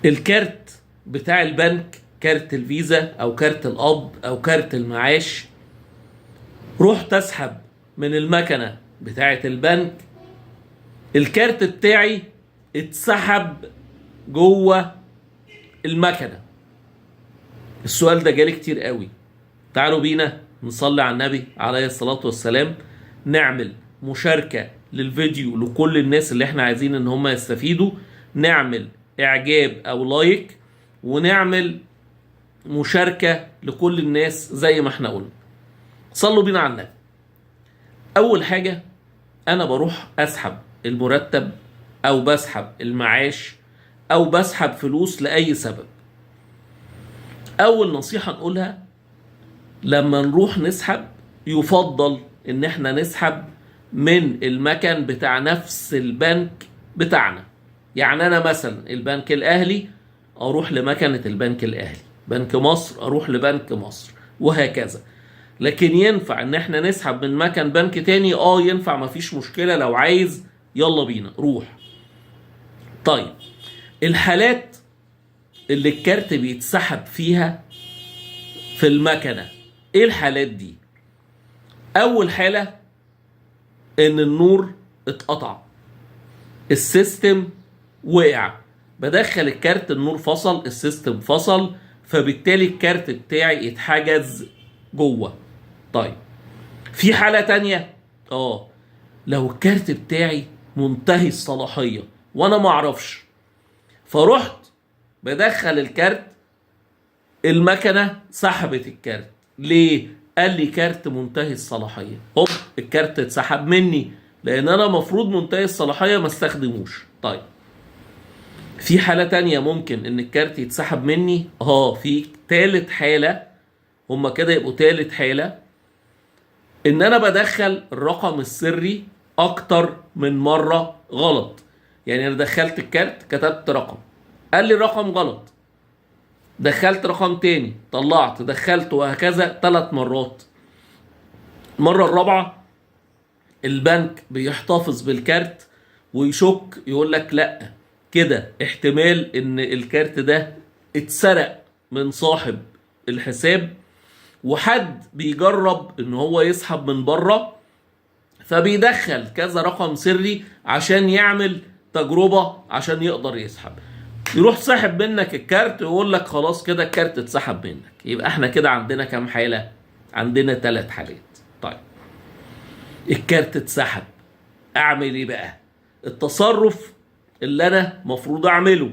الكارت بتاع البنك، كارت الفيزا او كارت القبض او كارت المعاش، رحت اسحب من المكنه بتاعه البنك، الكارت بتاعي اتسحب جوه المكنه. السؤال ده جالي كتير قوي. تعالوا بينا نصلي على النبي عليه الصلاة والسلام، نعمل مشاركة للفيديو لكل الناس اللي احنا عايزين ان هم يستفيدوا، نعمل اعجاب او like، ونعمل مشاركة لكل الناس زي ما احنا قلنا. صلوا بينا على النبي. اول حاجة انا بروح اسحب المرتب او بسحب المعاش او بسحب فلوس لأي سبب. اول نصيحة نقولها لما نروح نسحب، يفضل ان احنا نسحب من المكان بتاع نفس البنك بتاعنا. يعني انا مثلا البنك الاهلي اروح لمكنة البنك الاهلي، بنك مصر اروح لبنك مصر، وهكذا. لكن ينفع ان احنا نسحب من مكان بنك تاني؟ ينفع، مفيش مشكلة. لو عايز يلا بينا روح. طيب الحالات اللي الكارت بيتسحب فيها في المكنة، ايه الحالات دي؟ اول حالة ان النور اتقطع، ال system وقع، بدخل الكارت النور فصل، ال system فصل، فبالتالي الكارت بتاعي اتحجز جوه. طيب في حالة تانية، لو الكارت بتاعي منتهي الصلاحية وانا معرفش، فرحت بدخل الكارت، المكنة سحبت الكارت. ليه؟ قال لي كارت منتهي الصلاحية. هوب الكارت اتسحب مني، لان انا مفروض منتهي الصلاحية ما استخدموش. طيب في حالة تانية ممكن ان الكارت يتسحب مني، في تالت حالة، هما كده يبقوا تالت حالة، ان انا بدخل الرقم السري اكتر من مرة غلط. يعني انا دخلت الكارت، كتبت رقم، قال لي الرقم غلط، دخلت رقم تاني، طلعت، دخلت، وهكذا 3 مرات. المرة الرابعة البنك بيحتفظ بالكارت ويشك، يقول لك لا كده احتمال ان الكارت ده اتسرق من صاحب الحساب، وحد بيجرب ان هو يسحب من بره، فبيدخل كذا رقم سري عشان يعمل تجربة عشان يقدر يسحب. يروح ساحب منك الكارت ويقول لك خلاص كده الكارت اتسحب منك. يبقى احنا كده عندنا كام حالة؟ عندنا 3 حالات. طيب الكارت اتسحب، اعمل ايه بقى؟ التصرف اللي انا مفروض اعمله،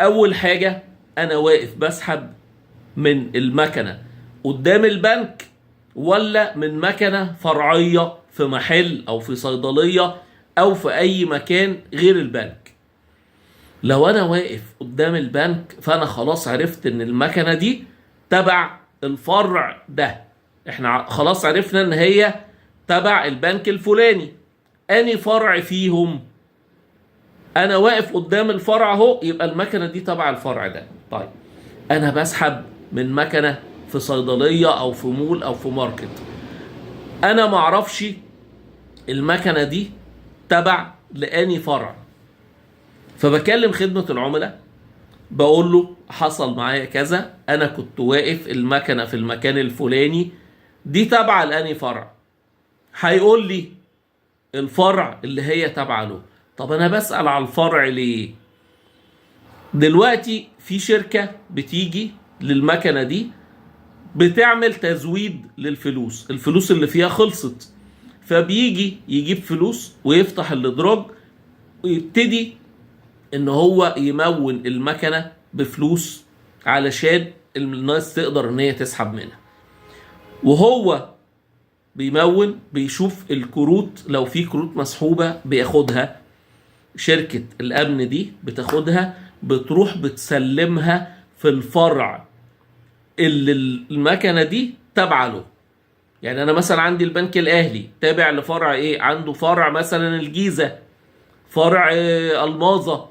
اول حاجة انا واقف بسحب من المكنة قدام البنك ولا من مكنة فرعية في محل او في صيدلية او في اي مكان غير البنك. لو انا واقف قدام البنك فانا خلاص عرفت ان المكنة دي تبع الفرع ده، احنا خلاص عرفنا ان هي تبع البنك الفلاني. اني فرع فيهم؟ انا واقف قدام الفرع اهو، يبقى المكنة دي تبع الفرع ده. طيب انا بسحب من مكنة في صيدلية او في مول او في ماركت، انا معرفش المكنة دي تبع لاني فرع، فبكلم خدمة العملاء بقول له حصل معايا كذا، انا كنت واقف المكنة في المكان الفلاني، دي تابعة لاني فرع؟ هيقول لي الفرع اللي هي تابعة له. طب انا بسأل على الفرع ليه؟ دلوقتي في شركة بتيجي للمكنة دي بتعمل تزويد للفلوس، الفلوس اللي فيها خلصت، فبيجي يجيب فلوس ويفتح الادراج ويبتدي ان هو يمون المكنة بفلوس علشان الناس تقدر ان هي تسحب منها. وهو بيمون بيشوف الكروت، لو في كروت مسحوبة بياخدها، شركة الأمن دي بتاخدها بتروح بتسلمها في الفرع اللي المكنة دي تابعة له. يعني أنا مثلا عندي البنك الأهلي تابع لفرع إيه؟ عنده فرع مثلا الجيزة، فرع الماظة،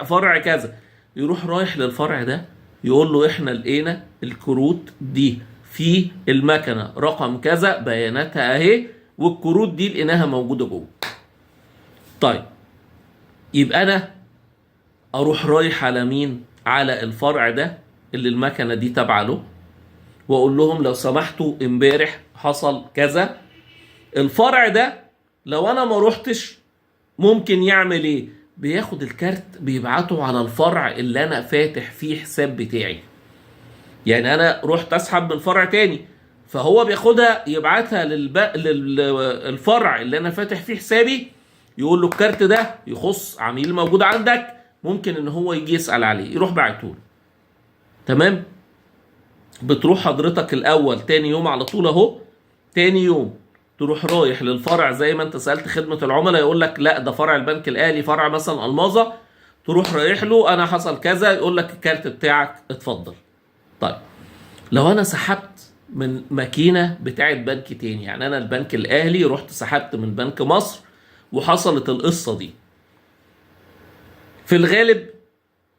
فرع كذا، يروح رايح للفرع ده يقول له إحنا لقينا الكروت دي في المكنة رقم كذا، بياناتها أهي، والكروت دي لقيناها موجودة جوه. طيب يبقى أنا أروح رايح على مين؟ على الفرع ده اللي المكنة دي تابعة له، واقول لهم لو سمحتوا امبارح حصل كذا. الفرع ده لو انا ما روحتش ممكن يعمل ايه؟ بياخد الكارت بيبعته على الفرع اللي انا فاتح فيه حساب بتاعي. يعني انا رحت اسحب من فرع تاني، فهو بياخدها يبعتها للفرع اللي انا فاتح فيه حسابي، يقول له الكارت ده يخص عميل موجود عندك، ممكن ان هو يجي يسأل عليه، يروح بعته له. تمام؟ بتروح حضرتك الاول تاني يوم على طول اهو، تاني يوم تروح رايح للفرع زي ما انت سألت خدمة العملاء، يقول لك لا ده فرع البنك الاهلي، فرع مثلا الماظة، تروح رايح له انا حصل كذا، يقول لك الكارت بتاعك اتفضل. طيب لو انا سحبت من ماكينة بتاعت بنك تاني، يعني انا البنك الاهلي رحت سحبت من بنك مصر وحصلت القصة دي، في الغالب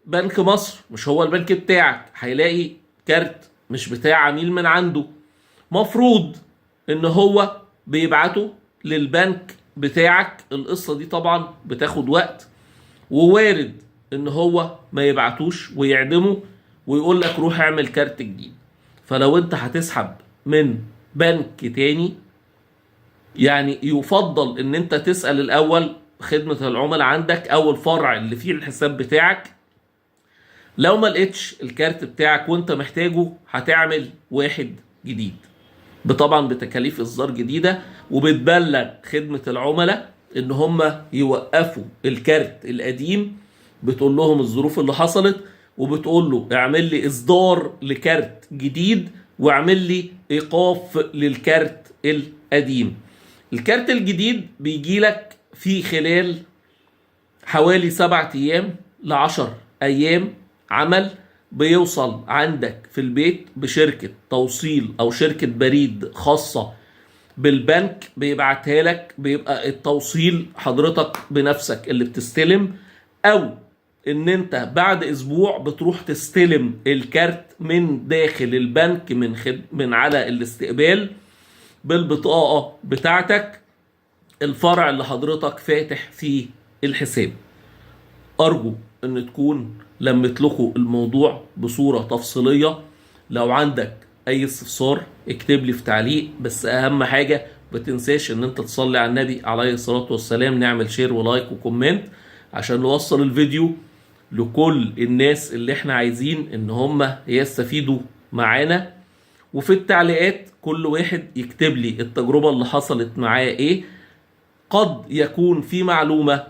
بنك مصر مش هو البنك بتاعك، هيلاقي كارت مش بتاع عميل من عنده، مفروض ان هو بيبعته للبنك بتاعك. القصة دي طبعا بتاخد وقت، ووارد ان هو ما يبعتوش ويعدمه ويقول لك روح اعمل كارت جديد. فلو انت هتسحب من بنك تاني، يعني يفضل ان انت تسأل الاول خدمة العملاء عندك او الفرع اللي فيه الحساب بتاعك. لو ما لقيتش الكارت بتاعك وانت محتاجه، هتعمل واحد جديد طبعا بتكاليف اصدار جديدة، وبتبلغ خدمة العملاء ان هم يوقفوا الكارت القديم، بتقول لهم الظروف اللي حصلت، وبتقول له اعمل لي اصدار لكارت جديد واعمل لي ايقاف للكارت القديم. الكارت الجديد بيجي لك في خلال حوالي 7 ايام ل10 ايام عمل، بيوصل عندك في البيت بشركة توصيل او شركة بريد خاصة بالبنك بيبعتها لك، بيبقى التوصيل حضرتك بنفسك اللي بتستلم، او ان انت بعد اسبوع بتروح تستلم الكارت من داخل البنك من على الاستقبال بالبطاقة بتاعتك الفرع اللي حضرتك فاتح فيه الحساب. ارجو ان تكون لمت لكم الموضوع بصورة تفصيلية. لو عندك اي استفسار اكتب لي في تعليق، بس اهم حاجة ما تنساش ان انت تصلي على النبي عليه الصلاة والسلام، نعمل share و like و comment عشان نوصل الفيديو لكل الناس اللي احنا عايزين ان هم يستفيدوا معانا. وفي التعليقات كل واحد يكتب لي التجربة اللي حصلت معاه ايه، قد يكون في معلومة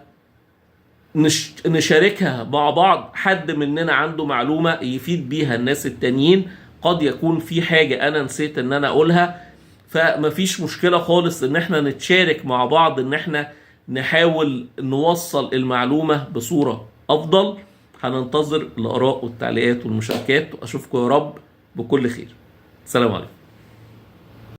نشاركها مع بعض، حد مننا عنده معلومة يفيد بيها الناس التانيين، قد يكون في حاجة انا نسيت ان انا اقولها، فمفيش مشكلة خالص ان احنا نتشارك مع بعض، ان احنا نحاول نوصل المعلومة بصورة افضل. هننتظر الاراء والتعليقات والمشاركات، واشوفكم يا رب بكل خير. السلام عليكم.